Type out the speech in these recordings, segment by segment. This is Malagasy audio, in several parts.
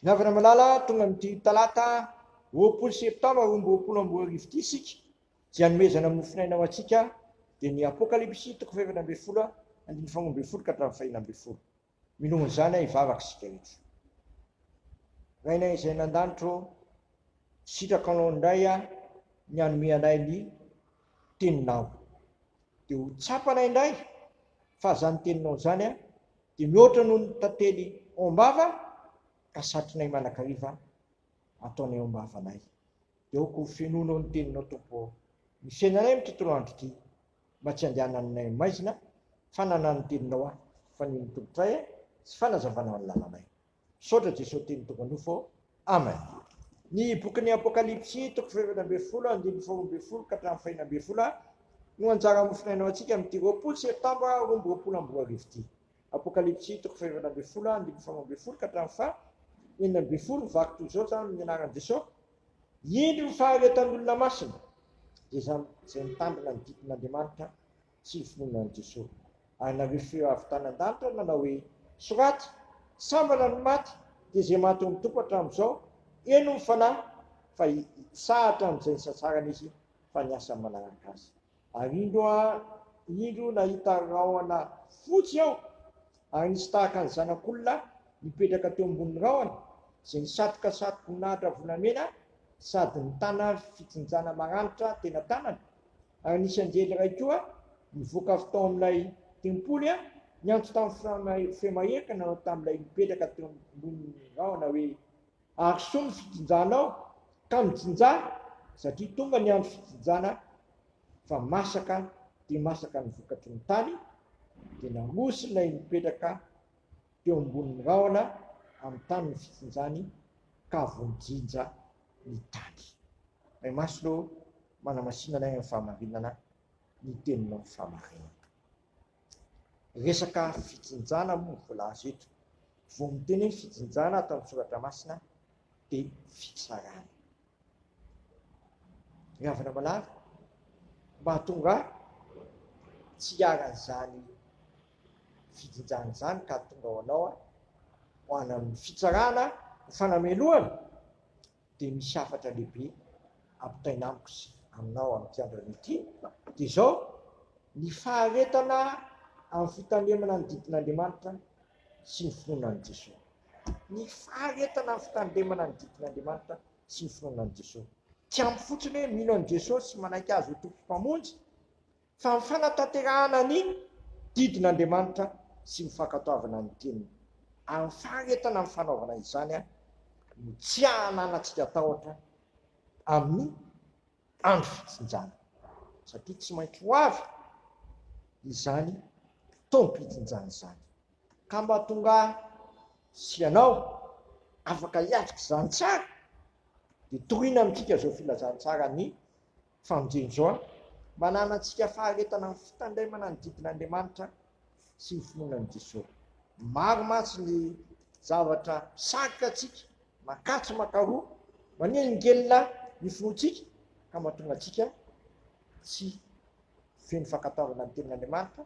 Ny havana malala, tonga amin'ity talata 20 septambra 2022 ity isika, izay hanomezana mofonaina ho antsika dia ny Apokalypsy toko faha-14 andininy faha-12 ka hatramin'ny faha-16. Minoa an'izany aho hivavaka isika rehetra. Rainay izay any an-danitra ô, sitrakanao indray ny hanome anay ny teninao. Dia ho tsapanay indray fa izany teninao izany dia mihoatra noho ny tantely ao am-bava ka satrinay mandrakariva ataonay ao am-bavanay. Dia aoka ho fenoinao ny teninao Tompo ô, ny fiainanay amin'ity tontolo andro ity, mba tsy handehananay maizina fa nanano ny teninao aho, fa ny ny tongotray sy fanazavanao ny lalanay. Misaotra Jesoa teny tonga nofo ô. Amen. Ny bokin'ny Apokalypsy toko faha-14 andininy faha-12 ka hatramin'ny faha-16 no anjara mofonainao antsika amin'ity 20 septambra 2022 ity. Apokalypsy toko faha-14 andininy faha-12 ka hatramin'ny faha-16 mivaky toy izao izany amin'ny anaran'i Jesoa. Indro ny faharetan'ny olona masina, dia izay mitandrina ny didin'Andriamanitra sy ny finoana an'i Jesoa. Ary nareo feo avy tany an-danitra nanao hoe, Soraty, sambatra ny maty, dia izay maty ao amin'ny Tompo hatramin'izao, heno ny Fanahy, fa hitsahatra amin'izay nisasarany izy, fa ny asany manaraka azy. Ary indro aho, indro nahita rahona fotsy aho, ary nisy tahaka ny Zanak'olona nipetraka teo ambonin'ny rahona, izay nisatroka satroboninahitra volamena sady nitana fijinjana maranitra tena tanany, Ary nisy anjely iray koa nivoaka avy tao amin'ilay tempoly, niantso tamin'ny feo mahery ka nanao tamin'ilay nipetraka teo ambonin'ny rahona hoe, Arosoy ny fijinjanao, ka mijinjà, satria tonga ny andro fijinjana, fa masaka dia masaka ny vokatry ny tany. Dia naroso ilay nipetraka teo ambonin'ny rahona amin'ny tany ny fijinjany, ka voajinja ny tany. Ray Masina ô, manamasina anay amin'ny fahamarinana ny teninao fahamarinana. Resaka fijinjana moa no voalaza eto. Vao miteny hoe fijinjana ato amin'ny soratra masina dia fitsarana. Ry havana malala, mba hahatonga ahy tsy hiharan'izany fijinjana izany ka hahatonga ho anao ho any amin'ny fitsarana ho fanamelohana dia misy hafatra lehibe ampitaina amiko sy aminao amin'ity andro anio ity, dia izao, ny faharetana amin'ny fitandremana ny didin'Andriamanitra sy ny finoana an'i Jesoa. Ny faharetana amin'ny fitandremana ny didin'Andriamanitra sy ny finoana an'i Jesoa. Tsy ampy fotsiny hoe mino an'i Jesoa sy manaiky Azy ho Tompo Mpamonjy, Fa ny fanatanterahana ny didin'Andriamanitra sy ny fankatoavana ny teniny ary ny faharetana amin'ny fanaovana izany no tsy hananantsika tahotra amin'ny andro fijinjana, satria tsy maintsy ho avy izany taom-pijinjana izany. Ka mba tonga ahy sy ianao afaka hiatrika izany tsara, dia torina amintsika izao filazantsara ny Famonjena izao an! Mba hananantsika faharetana amin'ny fitandremana ny didin'Andriamanitra sy ny finoana an'i Jesoa. Maro mantsy ny zavatra misarika antsika, mankatsy mankaroa, manelingelina ny finoantsika ka mahatonga antsika tsy feno fankatoavana ny tenin'Andriamanitra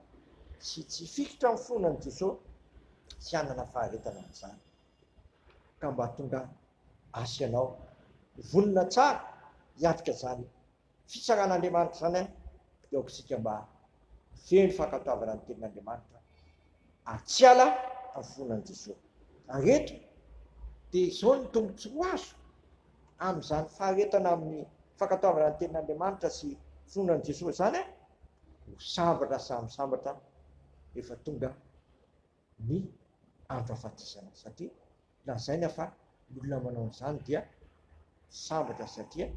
sy tsy hifikitra amin'ny finoana an'i Jesoa sy hanana faharetana amin'izany. Ka mba tonga Asy ianao. Vonona tsara hiatrika izany fitsaran'Andriamanitra izany dia aoka isika mba feno fankatoavana ny tenin'Andriamanitra ary tsy hiala amin'ny finoana an'i Jesoa. Ary eto dia izao ny tombontsoa ho azo amin'izany faharetana amin'ny fankatoavana ny tenin'Andriamanitra sy finoana an'i Jesoa izany, ho sambatra samy sambatra rehefa tonga ny andro hahafatesana satria lazaina fa ny olona manao an'izany dia sambatra satria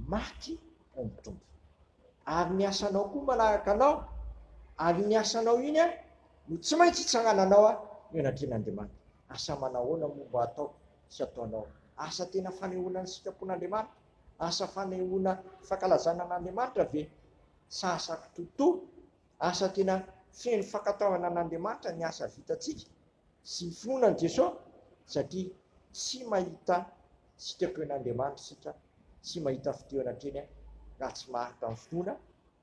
maty ao amin'ny Tompo. Ary ny asanao koa manaraka anao, ary iny asanao iny no tsy maintsy hitsangananao eo anatrehan'Andriamanitra. Asa manahoana moa mba ataoko sy ataonao? Asa tena fanehoana ny sitrapon'Andriamanitra? Asa fanehoana fankalazana an'Andriamanitra ve? Sa asa kitoatoa? Asa tena feno fankatoavana an'Andriamanitra ny asa vitantsika sy ny finoana an'i Jesoa satria tsy mahita sitraka eo an'Andriamanitra isika, tsy mahita fitia eo anatrehany raha tsy maharitra amin'ny finoana,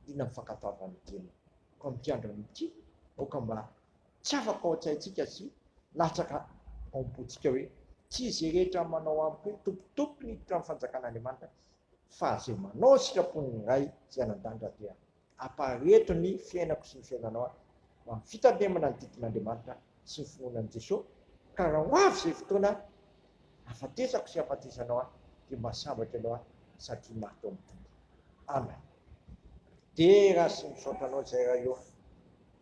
indrindra amin'ny fankatoavana ny teniny. Koa amin'ity andro anio ity, aoka mba tsy afaka ao an-tsaintsika sy latsaka ao am-pontsika hoe. Tsy izay rehetra manao amiko hoe, Tompo, Tompo no hiditra amin'ny fanjakan'Andriamanitra, fa izay manao ny sitrapon'ny Ray izay any an-danitra dia Apareto ny fiainako sy ny fiainanao aho ho amin'ny fitandremana ny didin'Andriamanitra sy ny finoana an'i Jesoa, ka raha ho avy izay fotoana hahafatesako sy hahafatesanao ahy dia mba sambatra ianao aho satria maty ao amin'ny Tompo. Amen. Dera sy misaotra anao izay Ray ô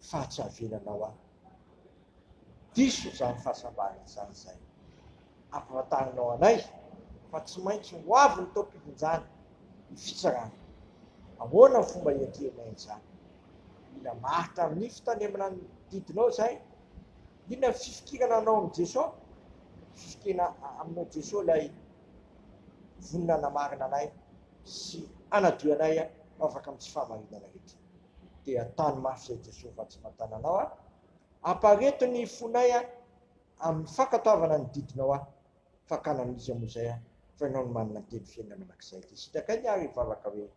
fa tsy avelanao aho. Diso izany fahasambarana izany izay ampahafantarinao anay fa tsy maintsy ho avy ny taom-pijinjana, ny fitsarana. Ahoana ny fomba hiatrehanay an'izany? Mila maharitra amin'ny fitandremana ny didinao izahay. Inona ny fifikirana anao amin'i Jesoa? Fifikirana aminao Jesoa ilay vonona hanamarina anay sy hanadio anay ho afaka amin'ny tsy fahamarinana rehetra. Dia tany mafy izay Jesoa fa tsy mantana anao aho. Ampareto ny fonay aho amin'ny fankatoavana ny didinao aho, fakana amin'iza moa izay aho, fa ianao no manana ny teny fiainana mandrakizay. Dia sitrakay ny ary hivavaka hoe,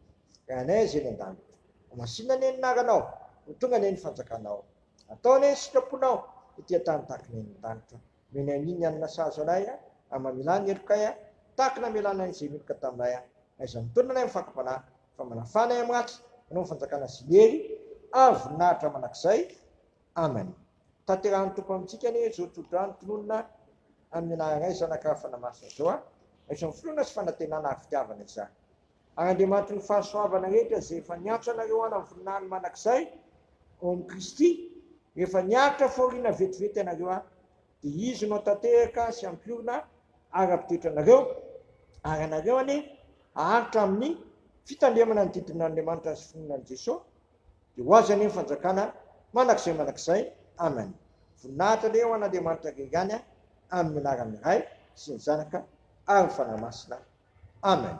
Ray anay izay any an-danitra, ho masina anie ny anaranao, ho tonga anie ny fanjakanao, atao anie ny sitraponao ety an-tany tahaka ny any an-danitra. Omenay anio ny hanina sahaza anay ary mamelà ny helokay tahaka ny namelanay izay meloka taminay. Aiza mitonona anay amin'ny fakam-panahy, fa manafà anay amin'ny ratsy, anao ny fanjakana sy ny hery ary voninahitra mandrakizay. Amen. Tanterahan'ny Tompo amintsika anie izao tsodrano tononina amin'ny anaran'ny Ray, Zanaka ary Fanahy Masina izao a. Raiso amin'ny finoana sy fanantenana ary fitiavana izany. Ary Andriamanitry ny fahasoavana rehetra izay efa niantso anareo hanana ny voninahiny mandrakizay ao amin'i Kristy, rehefa niaritra fahoriana vetivety ianareo a, dia Izy no hatanteraka sy hampiorina ary hampitoetra anareo, ary anareo anie haharitra amin'ny fitandremana ny didin'Andriamanitra sy finoana an'i Jesoa, dia ho Azy anie ny fanjakana mandrakizay mandrakizay. Amen. Voninahitra anie ho an'Andriamanitra irery ihany, amin'ny anaran'ny Ray sy ny Zanaka ary ny Fanahy Masina. Amen.